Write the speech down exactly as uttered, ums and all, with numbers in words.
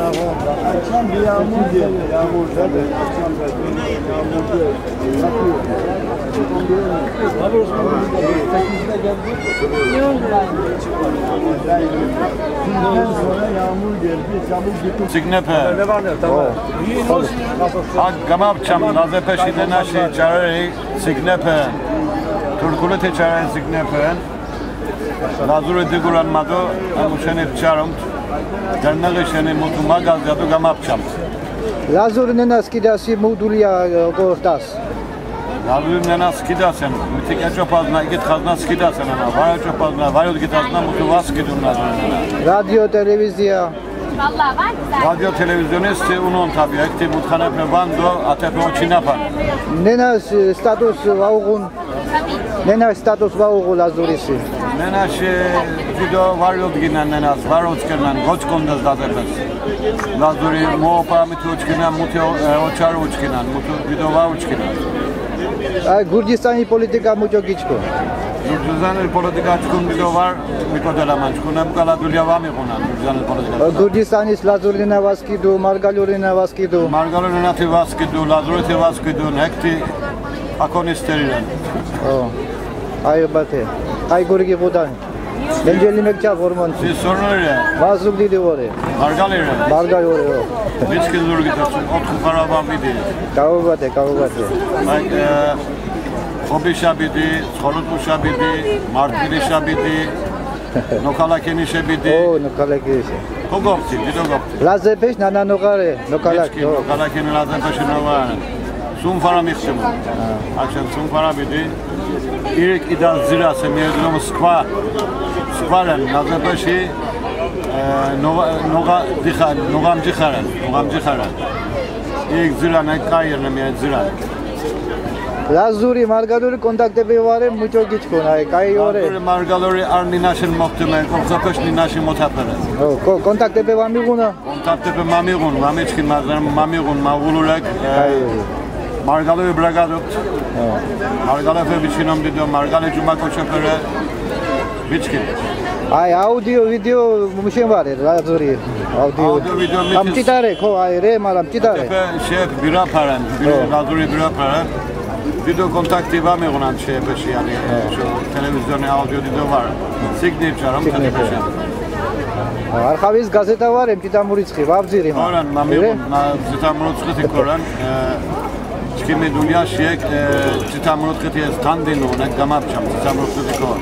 Akşam bir yağmur geldi, yağmur geldi. Akşam bir yağmur geldi. Dünden sonra yağmur geldi, çabuk gittik. Signepe. Ha, gamapçam, Lazepeşi nenaşi çareri signepe. Turkulite çareri signepe. Lazuri diguran ma do, emu şeni pçarumt. Derneği şeni mutu magaz ya do gamapçam. Lazuri nena skidasi mu dulya, e, gortas. Lazuri nena skidasen, mitik eçopazna, ikit xazna skidasen ama, var eçopazna, var odgitazna mutu va skidun Lazuri nena. Radyo, televizya. Radyo, televizyonisti unon tabi, ekti mutxanepe vando, atepe oçinapan. Nena, e, status va uğun. Nena status va uğun Lazurisi. Nenaşi dido var odginen nenas, var oçkinen, goçkondes dazepes. Lazuri muopa mitu oçkinen, mutu, e, oçar oçkinen, mutu dido va oçkinen. Ay, Gurcistani politika muço giçku. Gurcistani politika çkun dido var, mikodelaman çkun, em kala dulya va miğunan, Gurcistani politika. Gurcistanis Lazurina vaskidu, Margalurina vaskidu. Margalurina ti vaskidu, Lazuriti vaskidu, nekti Akoni sterilen. O. Ayo bate. Kay guri ki budan. Benceli mekça formon. Si sorunore. Mazlum didi vore. Margalire. Margal vore o. Miski zurgi to. Otku para bambidi. Kavubate, kavubate. Ay, e, Hobişa bidi, Skolutuşa bidi, Martvirişa bidi. Nokalakenişe bidi. O, nokalakenişe. Kogopti, dido gopti. Lazepeş nana nokare, nokalak. Hiçki, nokalaken Lazepeşi nokare. Sum fara mixtimu. Akşam sum fara bidi. İrik ida zira semiyedilom skva. Skvalen Lazepeşi, e, noga, noga dixa, nogamci xaren, nogamci xaren. İrik zira ne kayırne miye zira. Lazuri, Margaluri kontaktepe vare, muço giçkun, ay, kay ore. Lazuri, Margaluri ar ninaşin moxtime, Lazepeş ninaşin motapere. O, ko-, kontaktepe va miğuna? Kontaktepe ma miğun, ma miçkin, ma zem-, ma miğun, ma vulurek, e, kay ore. Margaluri bragadupt. O. Margalefe biçinom dido, Margali cuma koçepere. Miçkin. Ay, audio, video, muşen var ya, Lazuri. Audio. Audio, video, miçkin. Am çitare, ko, ay, re, malam çitare. Tepe, şey, bira paren, bira, Lazuri bira paren. Video kontakti var mı onan şey peşi yani, şu televizyonu audio video var. Signature, am Signature. Tepe şey. Arxavis gazeta var, em çita muritski, vavziri ma. Oran, ma mi, ma çita muritski tikoran. Çkimi dulya şiyek, e, çita muritski standin o, ne gamapçam, çita muritski tikoran.